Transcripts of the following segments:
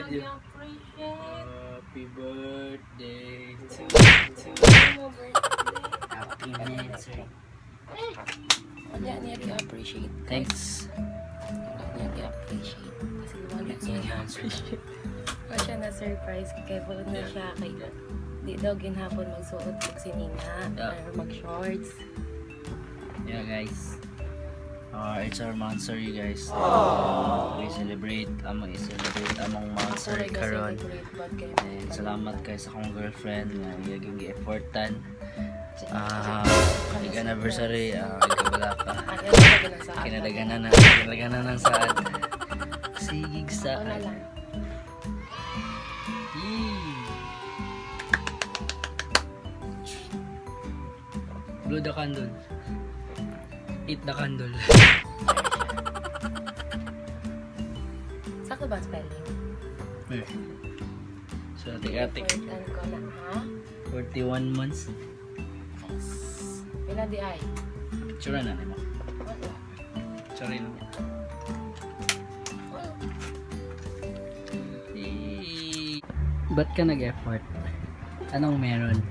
Video. Appreciate. Happy birthday to Mo birthday. Happy anniversary. Wala niya gi-appreciate. Thanks. Wala niya gi-appreciate. Kasi wala niya gi-appreciate. Wala siya na surprise kay wala na siya kay di daw ginhapon magsuot og sininga or mag-shorts. Yeah, guys. It's our monthsary, guys. We celebrate, among i-celebrate among monthsary Ako karon. celebrate but kay And salamat kay sa akong girlfriend nga iyaging gi-effortan. Anniversary, ikaw ka. Ay, ano ka ganun sa Kinadaganan na ng saad. Sigig Ako na saad. lang. Yee. Blow the candle. Eat the candle. Sakto ba ang spelling? Eh. So, atik-atik. Effortan ko na, ha? 41 months. Yes. Pila di ay? Picture na nimo. Wala. Picture lang. Wala. Yee. Ba't ka nag-effort? Anong meron?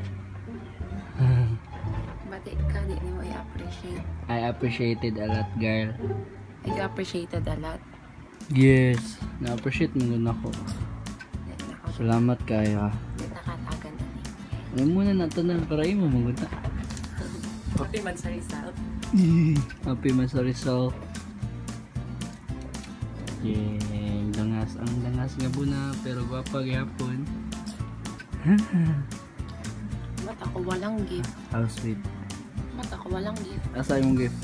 Bati ka, di nimo i-appreciate. I appreciated a lot, girl. I appreciated a lot. Yes. Na-appreciate mo gud ako. Di na ako, Salamat kayo. di na katagan na ni. Ano muna natanan para imo mo gud na. Happy man sa result. Happy man sa result. Yay, dangas ang dangas nga buna pero gwapa gyapon. Ba't ako walang gift? How sweet. Ba't ako walang gift? Asa imong gift?